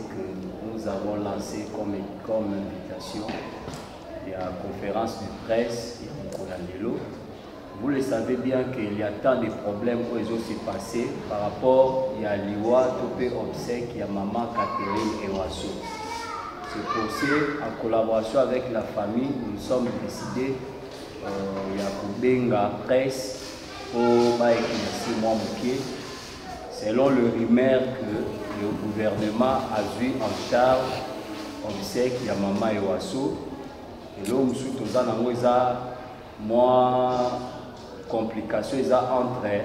que nous avons lancé comme invitation ya conférence de presse ya mokolo ya lelo. Vous le savez bien qu'il y a tant de problèmes oyo ezo se passer par rapport ya liwa to mpe obsèque ya mama Catherine Ewaso. C'est pour ça, en collaboration avec la famille, nous sommes décidés ya kobenga presse mpo baéclaircir mwa moke selon le rumeur que le gouvernement a vu en charge obsèque ya mama Ewaso. Eloko mosusu toza nango eza mwa complication eza entre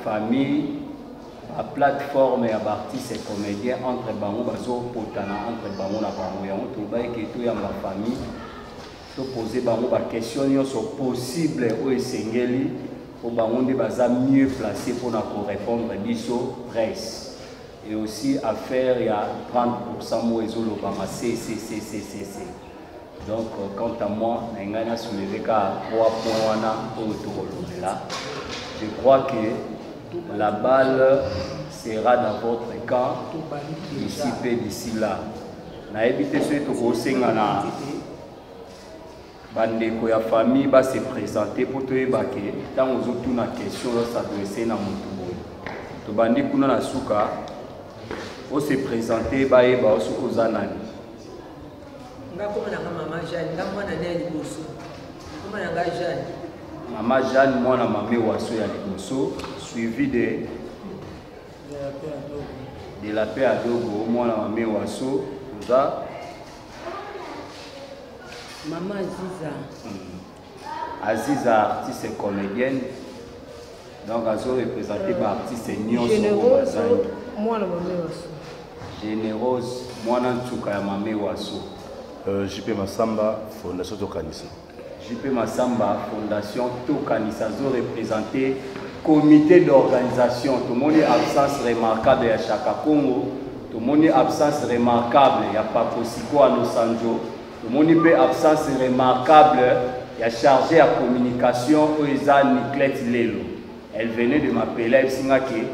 famille, baplateforme ya baartiste et comédien, entre bango bazopotana entre bango na bango. Yango tolobaki ke toyamba famille, topose bango baquestion nyonso possible oyo esengeli, mpo bango nde baza mieux placé mpona korépondre biso presse. Et aussi affaire ya 30% mo ezolobama cccccc. Donc quant à moi, na ngai na soulever ka trois points wana oyo tokolobela. Je crois que la balle sera dans votre camp d'ici pe d'ici là. Nayebi te soki tokosenga na bandeko ya famille base présenter mpo toyeba ke ntango ozotuna question, os'adresse na motu boye. Tobandi kuna na suka, ose présenter, bayeba soki oza nani. Nga kombo na nga Mama Jeanne, nga mwana ne ya liboso. Kombo na nga Jeanne. Mama Jeanne, mwana mame Waso ya liboso, suivi de la paix Adogo, mwana mame Waso oza. Mama Aziza. Aziza, artiste et comédienne, donc azo représenter baartiste nyonso oyo Générose. Bazali. Mwana mame Waso. Générose, mwana nsuka ya mame Waso. JP Massamba, Fondation Tokanisa. JP Massamba, Fondation Tokanisa, azo représenter comité d'organisation. Tomoni absence remarquable ya Chaka Congo, tomoni absence remarquable ya Papo Siko Anosanjo, tomoni mpe absence remarquable ya chargé ya communication oyo eza Niclette Lelo. Elle venait de m'appeler, ayebisi ke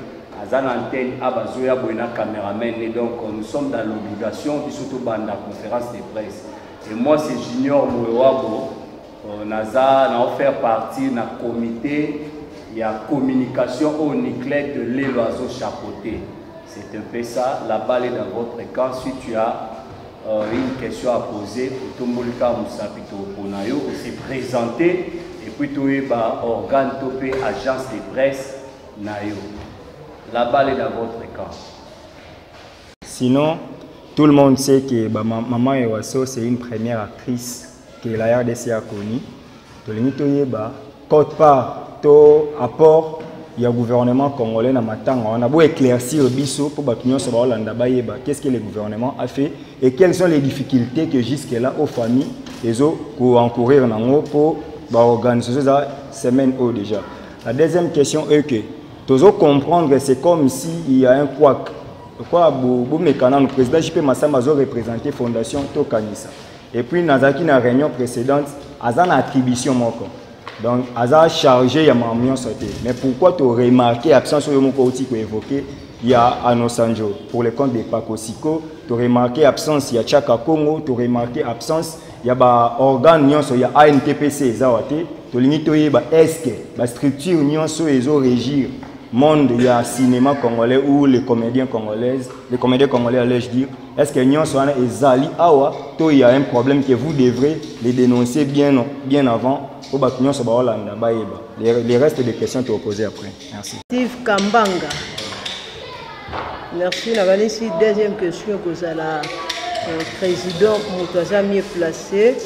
aza na antenne a bazoya boye na caméraman ne. Donc nous sommes dans l'obligation biso tobanda conférence de presse. Et moi, c'est Junior Moewabo, naza na faire partie na comité ya communication oyo Niclette Lelo azo chapeauter. C'est un peu ça, la balle est dans votre camp. Si tu as une question à poser, otombolika mosapi, topona yo ose présenter et puis toyeba organe to mpe agence de presse na yo. La balle est dans votre camp. Sinon, tout le monde sait que bah, Maman Ewaso, c'est une première actrice que la RDC a connue. Tolingi toyeba quote-part to apport ya gouvernement congolais na matanga wana, bo éclaircir biso pour bato nyonso baolanda bayeba qu'est-ce que le gouvernement a fait et quelles sont les difficultés que jusque là aux familles ezo ko encourir nango po baorganisation eza semaine oyo déjà. La deuxième question est que tozo comprendre, c'est comme si il y a un couac quoi. Bomeka nanu, président JP Massamba azo représenter Fondation Tokanisa et puis nazalaki na réunion précédente, aza na attribution moko, donc aza chargé ya makambo nyonso te. Mais pourquoi to remarquer absence oyo moko outi koévoquer ya Anosanjo pour le compte de Pakosiko, to remarquer absence ya Chaka Congo, to remarquer absence ya baorgane nyonso ya ANTPC eza wa te? Tolingi toyeba est ce que bastructure nyonso ezorégir monde ya cinéma congolais ou les comédiens congolaises, les comédiens congolais allais-je dire, est-ce que nyonso wana ezali awa to il y a un problème que vous devrez les dénoncer bien, bien avant po bato nyonso baolanda bayeba? Les restes des questions toposer après. Merci. Steve Kambanga. Merci. Nakanisi deuxième question ekozala président moto aza mieux placé.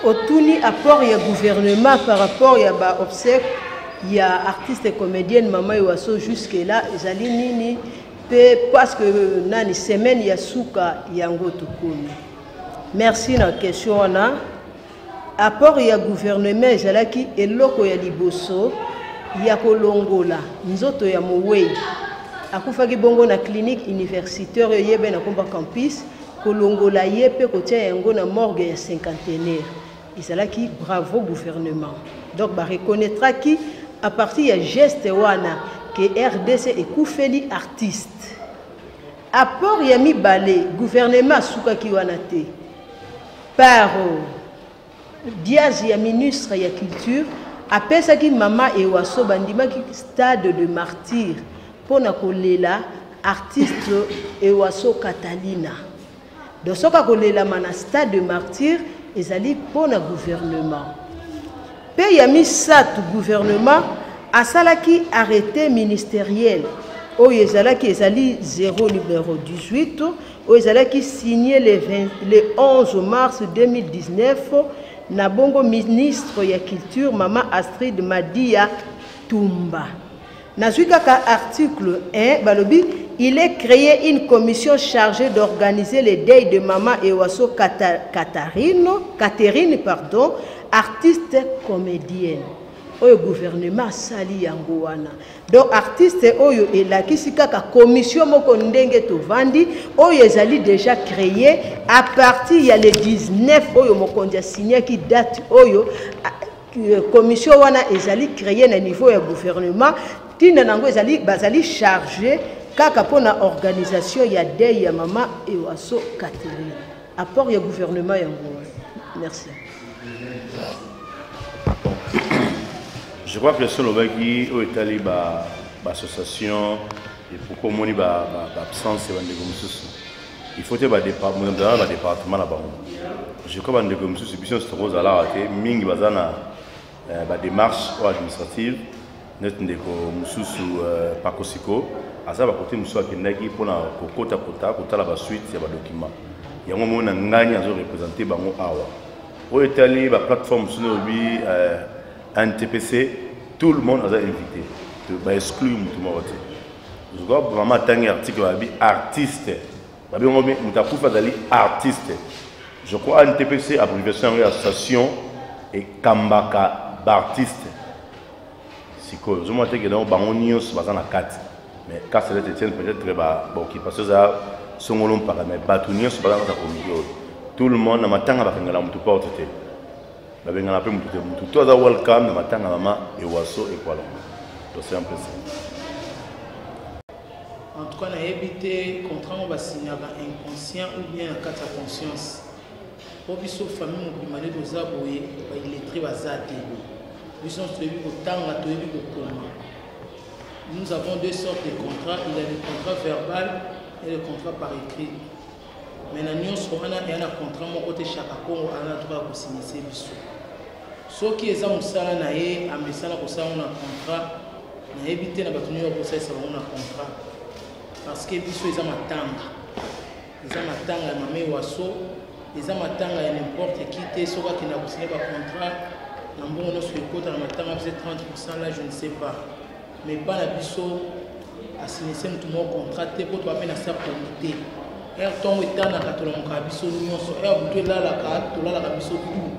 Otuni apport ya gouvernement par rapport ya baobsèque ya artiste comédienne Mama Ewaso jusque là ezali nini, mpe parce que nani semaine ya suka yango tokomi. Merci na question wana. Apport ya gouvernement ezalaki eloko ya liboso ya kolongola nzoto ya mowei akufaki bongo na clinique universitaire oyo eyebe na komba campus, kolongola ye mpe kotia yango na morgue ya Cinquantenaire. Ezalaki bravo gouvernement. Donc bareconnaîtraki à partir ya geste wana ke RDC ekufeli artiste. Apport ya mibale, gouvernement asukaki wana te. Par Diaz ya ministre ya culture apesaki mama Ewaso bandimaki stade de martyr mpo na kolela artiste Ewaso Catalina. Donc soki akolelama na stade de martyr ezali mpo na gouvernement. Mpe ya misato gouvernement asalaki arrete ministeriel oyo ezalaki ezali 0 numero 18 oyo ezalaki signé le, 20, le 11 mars 2019 na bongo ministre ya culture mama Astrid Madia Tumba. Nazwi kaka article 1 balobi il est créé une commission chargée d'organiser le deuil de Mama Ewaso Kata, Katharine, Catherine pardon, artiste comédienne. Oyo gouvernement asali yango wana. Donc artiste oyo elakisi kaka commission moko ndenge tovandi oyo ezali déjà créé à partir ya le 19 oyo mokonzi asignaki date oyo commission wana ezali créé na niveau ya gouvernement ntina na yango ezali bazali chargé kaka mpo na organisation ya deuil ya mama Ewaso Catherine. Apport ya gouvernement yango wana. Merci. Je crois que solo baki oyo etali ba association et pourquoi omoni ba absence ya bandeko mosusu il faut te ba département na bango. Je crois bandeko mosusu biso nyonso tokozala awa te mingi baza na ba démarche oyo administrative neti ndeko mosusu Pakosiko aza bakote mosusu akendaki mpona kokotakota kotala basuite ya badocument yango omoni na ngani azo représente bango awa. Oyo etali ba plateforme mosusu olobi NTPC, tout le monde aza invité, ba exclure motu moko te. Je crois vraiment atangi article babi artiste babi yango moto akufi azali artiste. Je crois NTPC abréviation yango ya association ekambaka baartiste. Sikoyo ozomona te ke donc bango nyonso baza na kati, mais quand cela Etienne peut-être ba occupation eza songolo mpaka, mais bato nyonso baza na kati ya comité oyo. Tout le monde na matanga bakangela motu porte te, babengana mpe motu te, motu to aza welcome na matanga mama Ewaso Ekwalama. Donc c'est un peu ça. En tout cas nayebi te contrat ngo basignaka inconscient ou bien na kati ya conscience. Po biso famille mobimba nde toza boye, ba illettré baza te. Biso nyonso toyebi kotanga, toyebi kokoma. Nous avons deux sortes de contrats, il y a le contrat verbal et le contrat par écrit. Mais na nyonso wana eya na contrat moko te Chaka Congo aza na droit ya kosignise biso. Soki eza mosala na ye amesana kosala yango na contrat, nayebi te na bato nini bakosalisa bango na contrat. Parce que biso eza matanga. Eza matanga ya Mame Waso, eza matanga ya n'importe qui te. Soki akenda kosigner ba contrat na mbongo nyonso ekota na matanga biso 30% là je ne sais pas. Mais bana biso asignise motu moko contrat te po toa mpe na sa comité. Heure ntongo etanaka tolamukaka biso nyonso, heure butu elalaka tolalaka biso tout.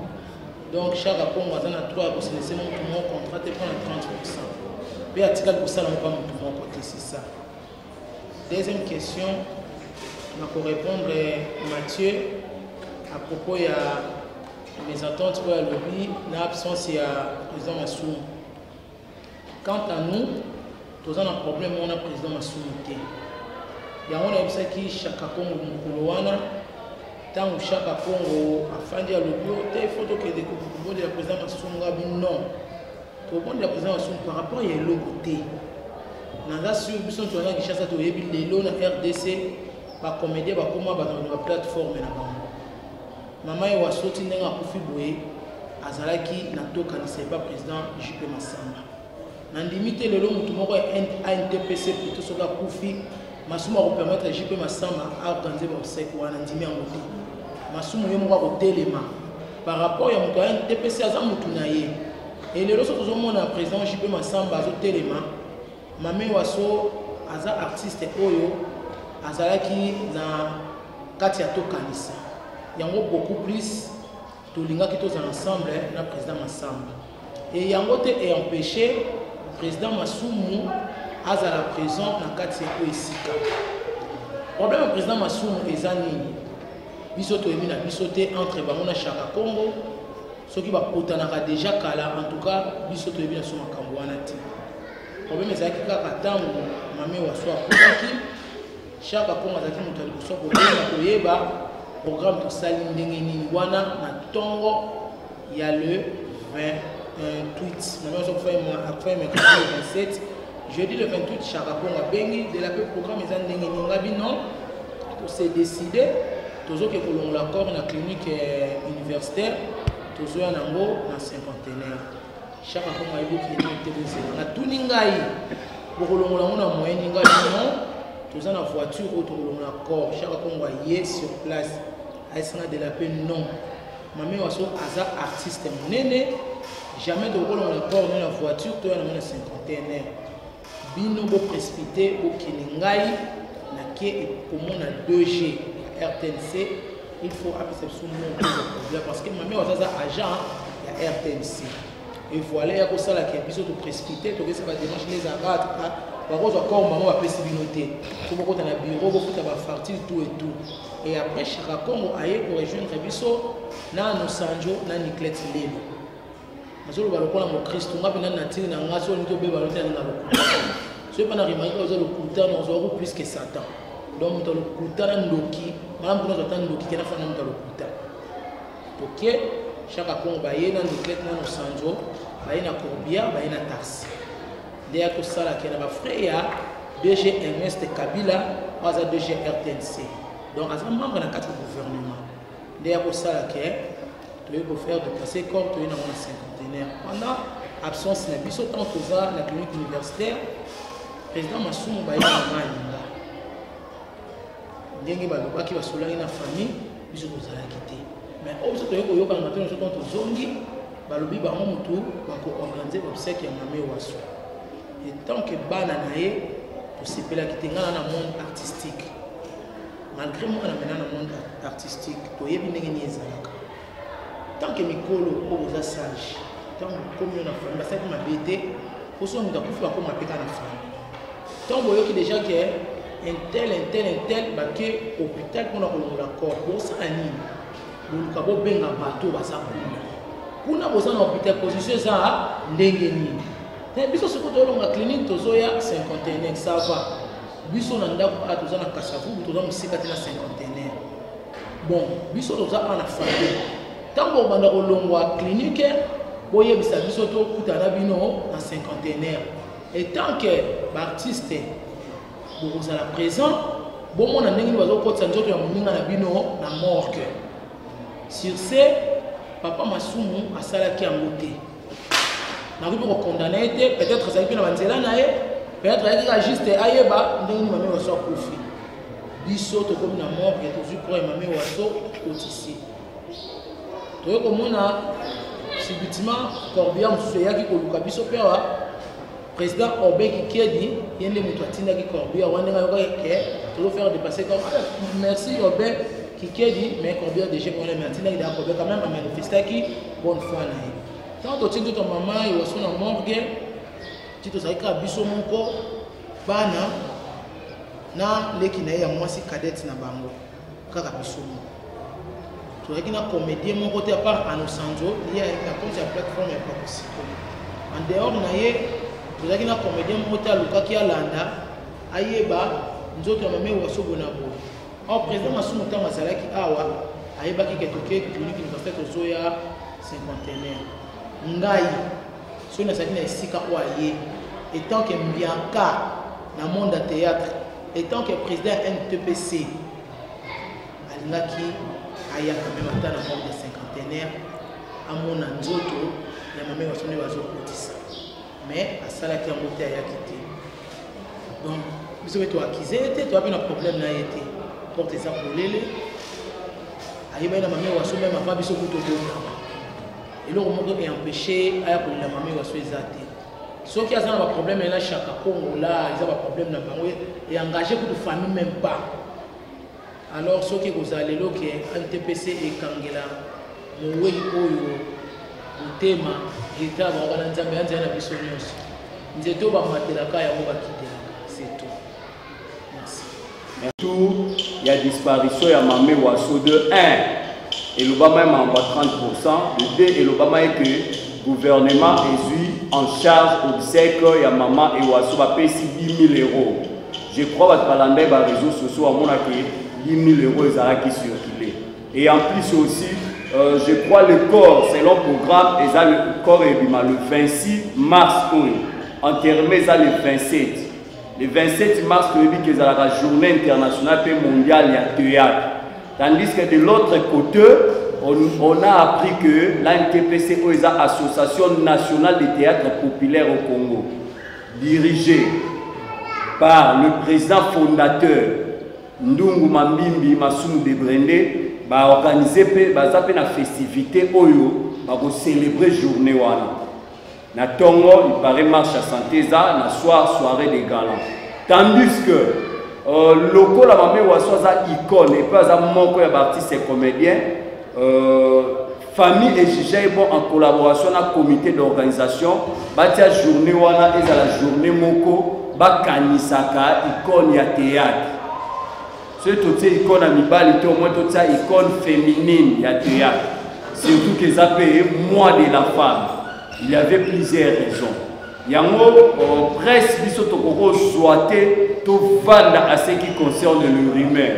Donc Chaka Congo aza na droit ya kosignise motu moko contrat te mpona 30%. Mpe atikali kosala ngo pa motu moko te, c'est ça. Deuxième question, nako répondre Mathieu à propos ya mes attentes oyo alobi na absence ya président Masumu. Quant à nous, toza na problème wana président Masumu te. Yango nayebisaki Chaka Congo mokolo wana, ntango Chaka Congo afandi alobi oyo te, faut tokende kobondela président Masumu, ngabi non. Tobondela président Masumu par rapport ya eloko te. Naza sur biso toza na Kinshasa, toyebi lelo na RDC ba comédien bakoma bato na ba plateforme na bango. Mama ye wasoti ndenge akufi boye azalaki na tokanisa epa président JP Massamba. Nandimi te lelo motu moko ya ANTPC plutôt soki akufi Masumu akopermettre JP Massamba aorganiser ba obsèques wana, ndimi yango te. Masumu ye moko akotelema par rapport ya moto ya ANTPC aza motu na ye. Et lelo soki tozomona président JP Massamba azotelema, Mame Waso aza artiste oyo azalaki na kati ya tokanisa yango beaucoup plus tolingaki tozala ensemble na président Massamba. Et yango te e empêcher président Masumu azala présent na kati ya oyo esika. Problème ya président Masumu eza nini? Biso toyebi na biso te entre bango na Chaka Congo, soki bapotanaka déjà kala, en tout cas biso toyebi na biso makambo wana te. Problème ezalaki kaka ntango Mame Waso akufaki, Shaka Kongo azalaki moto ya liboso kobenga koyeba programme tosali ndenge nini wana na ntongo ya le 28. Mama azo kufa mercredi le 27, jeudi le 28 Shaka Kongo abengi de la pe programme eza ndenge nini. Ngabi non, tose décide tozoke kolongola corps na clinique universitaire, tozoya nango na cinquantenaire. Shaka Kongo ayebi okende nano te, bozela. Natuni ngai bokolongola yango na moyen nini? Ngai non, toza na voiture oyo tokolongola corps. Shaka Kongo aye sur place, ayesinga de la paix non, Mame Waso aza artiste monene, jamais tokolongola corps no na voiture toya nango na cinquantenaire. Bino boprécipité bokende, ngai nake komona 2G ya RTNC, il faut apesa biso mbongo problème parce que Mame Waso aza agent ya RTNC. Et voilà, ya kosalaka biso toprécipité, tokesa badémarche nde ezalaka bakozwa corps mama bapesi bino te, so bokota na bureau bofuta bafartile tout et tout. Et après Shaka Kongo aye korejoindre biso na Nosanjo na Niclette Lelo. Nazoloba lokola mokristo, nga mpenza natiri na nga, so olingi obeba lote alinga lokuta, soki mpe na remarke oza lokuta, nazwako plus que Satan. Donc moto ya lokuta na ndoki malamu kuna azwa ata ndoki ke nafanda moto ya lokuta. Toke Shaka Kongo baye na Niclette na Nosanjo, baye na Corbia, baye na taxi nde ya kosalaka na bafrais ya DG Ernest Kabila oyo aza DG RTNC, donc aza membre na kati ya gouvernement. Nde ya kosala ke toyei kofaire déplacer corps, toyei nango na cinquantenaire. Pendant absence na biso, tant toza na clinique universitaire, président Masumu baye na mama Alinga ndenge balobaki basolaki na famille, biso tozalaki te. Mais oyo biso toyei koyokana matoi na biso, tant tozongi balobi bango motu bakoorganize obsèque ya Mame Waso. Et tant que bana na ye tosepelaki te, ngai na monde artistique, malgré mwana mena na monde artistique, toyebi ndenge nini ezalaka. Tant que mikolo oyo boza sage, ntango bokomi yo na famille basalaki mabe te, poso moto akufi bakoma mpe kaka na famille. Ntango boyoki déjà ke intel intel intel bake hôpital mpona kolongola corps, bosala nini? Boluka bobenga bato baza kuna kuna, boza na hôpital, position eza ndenge nini? Te biso sikoyo tolonga clinique, tozoya cinquantenaire, ça va. Biso na ndako awa toza na Kasavubu, toza mosika te na cinquantenaire. Bon, biso toza awa na famille, ntango bokobanda kolongwa clinique boyebisa biso tokutana na bino na cinquantenaire. Et tant que baartiste bokozala présent, bomona ndenge nini bazokotisa nzoto ya moninga na bino na morgue. Sur ce, papa Masumu asalaki yango te, nakoki mpe kokondane ye te. Peut-être azalaki mpe na banzela na ye, peut-être ayaki kaka juste ayeba ndenge nini Mame Waso akufi. Biso tokomi na morgue, tozwi corps ya Mame Waso, tokotisi, toye komona subitement corbillard mosusu eyaki koluka biso mpe awa président Aubin Kikedi, ye nde moto atindaki corbillard wana. Ndenge ayokaki ke tozofaire dépasser corps, merci Aubin Kikedi, mais corbillard DG wana mais atindaki deya corbillard, quand même amanifestaki bonne foi na ye. Ntango totie nzoto mama Ewaso na morgue, ti tozalaki kaka biso moko, bana na leki na ye ya mwasi cadette na bango, kaka biso moko. Tozalaki na comédien moko te à part Anosanzo, ye ayaki na compte ya plateforme ya Pakosiko. En dehors na ye tozalaki na comédien moko te alukaki alanda ayeba nzoto ya Mame Waso boye na boye. Or président Masumu ntango azalaki awa ayebaki ke toke clinique universitaire, tozoya cinquantenaire. Ngai soki nazalaki na esika oyo aye, etant que mbianka na monde ya théâtre, etant que président ya NTPC, alingaki aya quand même ata na morgue ya cinquantenaire amona nzoto ya Mame Waso nde bazokotisa, mais asalaki yango te, ayaki te. Donc biso mpe toakize ye te, toya mpe na problème na ye te, porte eza polele. Ayebaki na Mame Waso même avant biso kutu obotama. Eloko moko eempêche aya kolela Mame Waso eza te. Soki aza na baproblème na Shaka Kongo la, eza baproblème na bango, engage kutu famille même pas. Alors soki ekozala lelo ke NTPC ekangela mowei oyo motema, eta bango na Nzambe ya nzela na biso nyonso, nzete oyo bamatelaka yango bakitelaka, c'est tout, merci. Tour ya disparition ya Mame Waso, de 1 elobama ye mambo ya 30, de 2 elobama ye ke gouvernement ezwi en charge obsèque ya mama Ewaso, bapesi 10 000 euros. Je crois bato balandaki ba réseaux sociaux bamonaki 10 000 euros ezalaki circulé. Et en plus aussi, je crois le corps, selon programme, eza le corps ebima le 26 mars oyo. Enterrement eza le 27. Le 27 mars, toyebi ke ezalaka journée internationale mpe mondiale ya théâtre. Tandis que de l'autre côté, on a appris que l'ANTPC, oyo eza Association nationale de théâtre populaire au Congo, dirigée par le président fondateur Ndungu Mambimbi Masumu de Brende, baorganize mpe baza mpe na festivité oyo bakocélébrer journée wana. Na ntongo, il paraît, marche ya santé eza, na soir, soirée de gala. Tandis que lokola Mame Waso aza icône et puis aza moko ya baartiste et comédien, famille ejuge bon, en collaboration na comité d'organisation, batia journée wana ezala journée moko bakanisaka icône ya théâtre. Soki totie icône ya mibali te, au moins totia icône féminine ya théâtre, surtout que eza mpe mois de la femme. Il y avait plusieurs raisons. Yango presse, biso tokokozwa te tovanda. À ce qui concerne le rumeur,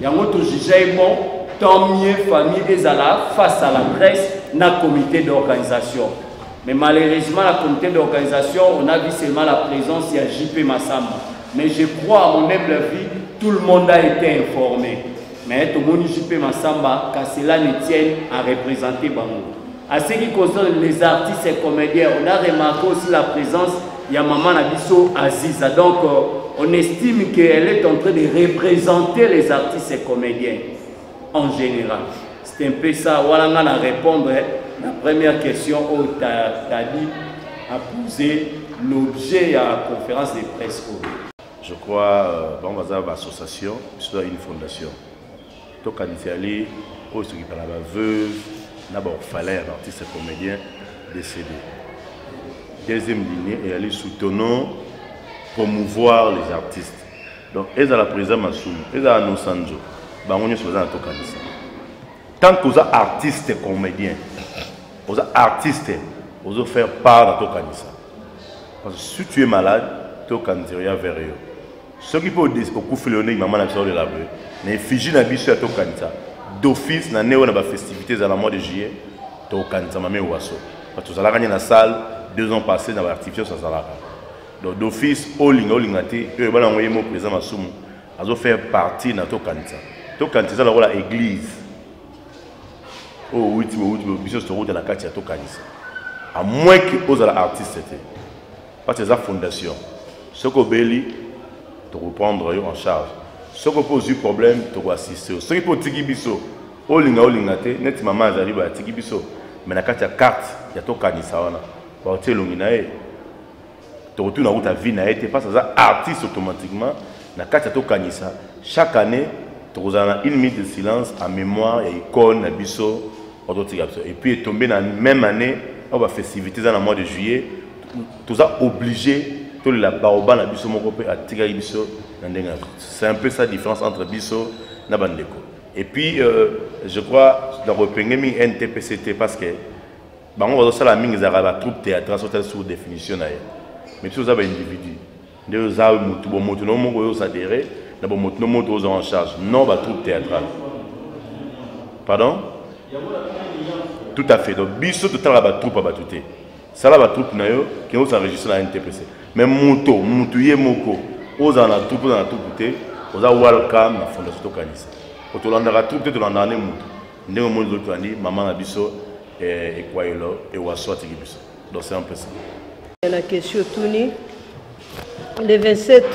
yango tojuge bon, tant mieux famille ezala face à la presse na comité d'organisation. Mais malheureusement, la comité d'organisation, on a vu seulement la présence ya JP Massamba. Mais je crois, à mon humble avis, tout le monde a été informé. Mais tomoni JP Massamba, qu'à cela ne tienne à représenter bango. À ce qui concerne les artistes et comédiens, on a remarqué aussi la présence ya maman na biso Aziza. Donc on estime qu'elle est en train de représenter les artistes et comédiens en général. C'est un peu ça. Voilà, on a répondre la première question où tu as dit à poser l'objet à la conférence de presse. Je crois, bon, on va association, c'est une fondation. Tokanisi ali oyo soki na baveuve na baorphelin ya baartiste comédien décédé. Deuxième lignée eyali soutenons, promouvoir les artistes. Donc ezala président Masumu, ezala Nosanzo, bango nyonso baza na Tokanisa. Tant que oza artiste comédien, oza artiste, ozo faire part na Tokanisa, parce que si tu es malade, Tokanisa oya vers yo. Soki mpe okufeli yo ndenge mama na biso olela boye na effigie na biso ya Tokanisa, d'office na nde oyo na bafestivité ezala mois de juillet, tokokanisa Mame Waso. Bato tozalaka nye na salle 2 ans passé na baactivité nyonso azalaka. Donc d'office, olinga olinga te, oyo ebana yango ye mo président Masumu azofaire partie na Tokanisa. Tokanisa eza lokola église oyo owuti, owuti, biso tokouta na kati ya Tokanisa, à moins que ozala artiste te, parce que eza fondation. Soki obeli, tokoprendre yo en charge. Soki mpe ozwi problème, tokoassiste yo. Soki mpe otiki biso, olinga olinga te, neti mama azali boye, atiki biso, mais na kati ya carte ya Tokanisa wana baotia elongi na ye. Tokotuna kuta vie na ye te, parce aza artiste. Automatiquement na kati ya Tokanisa, chaque année tokozala na une minute de silence en mémoire ya icône na biso ototika biso. Et puis etombe na même année oyo bafestivité eza na mois de juillet, toza obligé tolela baoba na biso moko mpe atikaki biso na ndenge. C'est un peu ça différence entre biso na bandeko. Et puis je crois nakopenge mingi NTPCT, parce que bango bazosala mingi ezalaka batroupe théâtrale sotali sur définition na ye, mais biso oza baindividu nde oza motu bomoto no moko oyo osadere na bomoto no moto oza en charge, non batroupe théâtrale, pardon. Tout à fait. Donc biso totalaka batroupe ya bato te. Sala batroupe na yo, kende osenregistre na NTPC. Mais moto motu ye moko, ozala na troupe, ozala na troupe te, oza welcome na fondation Tokanisa. Po tolandaka troupe te, tolandaka nde motu. Ndenge omoni tolandi mama na biso Ekwayelo Ewaso atiki biso. Donc c'est un peu ça. La question tuni le 27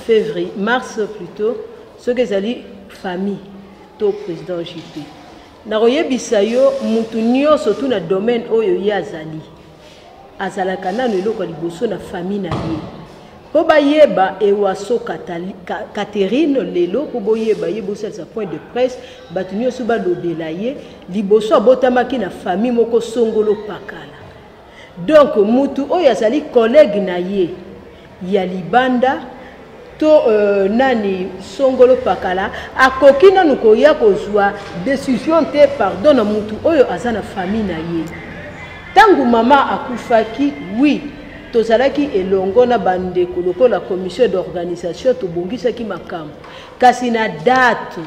février, mars plutôt, soki ezali famille to président JP, nakoyebisa yo, mutu nyonso tu na domaine oyo ye azali, azalaka nano eloko ya liboso na famille na ye mpo bayeba Ewaso Catherine lelo, mpo boyeba ye, bosalisa point de presse, bato nyonso balobela ye. Liboso abotamaki na famille moko songolo pakala. Donc mutu oyo azali collègue na ye ya libanda to nani songolo pakala akoki nanu koya kozwa décision te, pardon, na mutu oyo aza na famille na ye. Ntango mama akufaki, oui. Tozalaki elongo na bandeko lokola commission d'organisation, tobongisaki makambo. Kasi na date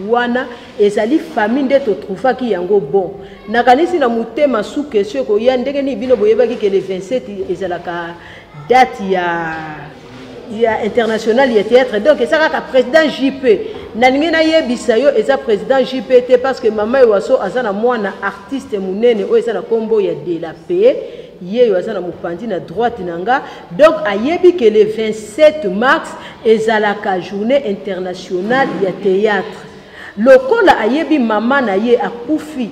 wana ezali famille nde totrouvaki yango bon. Nakanisi na motema sous question ekoya ndenge nini bino boyebaki ke le 27 ezalaka date ya international ya théâtre. Donc eza kaka président JP. Nalingi nayebisa yo eza président JP te, parce que mama Ewaso aza na mwana artiste monene oyo eza na kombo ya De la Paix. Ye oyo aza na mopanzi na droite na nga. Donc ayebi ke le 27 mars ezalaka journée internationale ya théâtre. Lokola ayebi mama na ye akufi,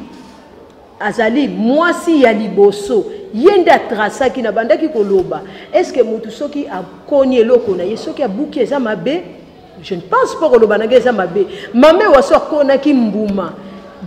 azali mwasi ya liboso, ye nde atrasaki. Na bandaki koloba, est-ce que mutu soki akoni eloko na ye, soki abuki, eza mabe? Je ne pense pas koloba na ngai eza mabe. Mama Ewaso akonaki mbuma,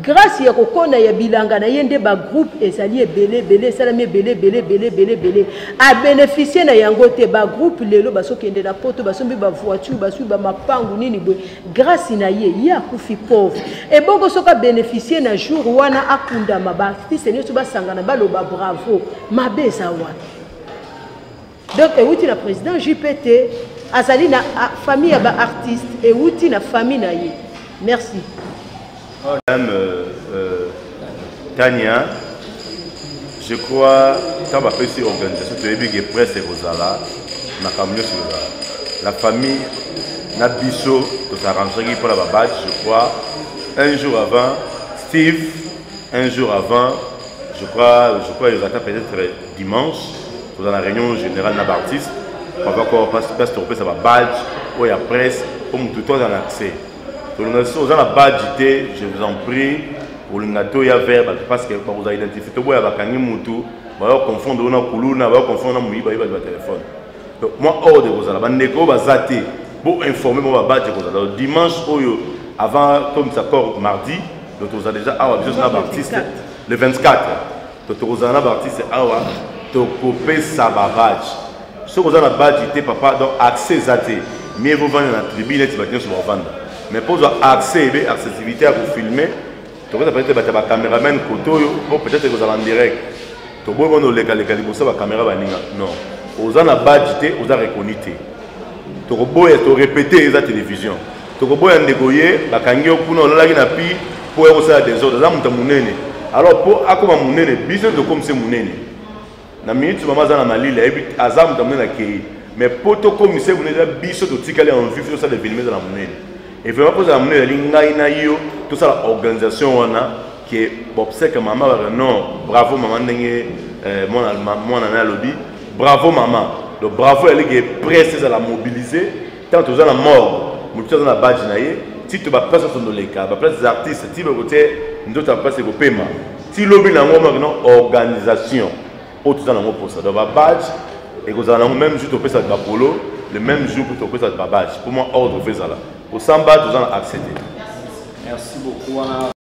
grâce ya kokona ya bilanga na ye nde bagroupe ezali ebele ebele, esalami ebele ebele ebele ebele ebele. Abénéficie na yango te. Bagroupe lelo bazokende na Poto, basombi bavoiture, basui bamapangu nini boye, grâce na ye. Ye akufi pauvre. Ebongo soki abénéficie na jour wana akundama, baartiste nyonso basangana, baloba bravo, mabe eza wapi? Donc euti na président JP te, azali na famille ya baartiste, euti na famille na ye. Merci. Madame Tania, je crois ntango bapesi organisation, toyebi ke presse ekozala, makambo nyonso ekozala. La famille na biso tosarrangeaki mpona babadge. Je crois un jour avant, Steve, un jour avant, je crois ezalaka peut-être dimanche, tozala na réunion générale na baartiste place tokopesa babadge oyo ya presse mpo motu to aza na accès. Tolinga so oza na badge te, je vous en prie, olinga toya vers bato parce que bakozala identifie. Toboya bakangi mutu, baya confondre na kuluna, baya confondre na moyiba, yeba batelefone. Donc mwa ordre ekozala, bandeko oyo baza te, bo informe mo babadge ekozala. Donc dimanche oyo avant tomisa corps mardi, donc tozala déjà awa biso na baartiste le 24. Donc tokozala na baartiste awa, tokopesa babadge. Soki oza na badge te, papa, donc accès eza te. Mieux vaut vanda na tribune neti bato nyonso bavanda, mais mpo ozwa accès ebe accessibilité ya kofilme, tokoza peut-être bato ya bacameraman kote oyo mpo peut-être ekozala en direct. Toboyi wana olekaleka liboso ya bacaméra baninga. Non, oza na badge te, oza reconnu te, tokoboya. Torépéte, eza télévision, tokoboya. Ndeko ye bakangi yo kuna, olalaki na pi mpo ya kosala désordre. Aza moto ya monene, alors mpo akóma monene, biso tokomise monene na minute. Mama aza na malili, ayebi aza moto ya monene, akei, mais mpo tokomise monene, eza biso totikali en vie, tosala événement ezala monene. Et vraiment mpo ezala monene, ezali ngai na yo tosala organisation wana ke bobseke mama baka. Non, bravo mama, ndenge mwana na alobi, bravo mama. Donc bravo ezali ke presse ezala mobilisé. Ntango toza na morgue, motu aza na badge na ye, ti to baplace nyonso ndoleka, baplace des artistes, ti bakotie nzoto ya place ekopema ti lobi na yango maki. Non, organisation oyo toza nango mposa. Donc babadge ekozala nango même jour topesa bapolo, le même jour mpe topesa babadge. Mpo mwa ordre fo ezala, osamba toza na accès te. Merci beaucoup wana.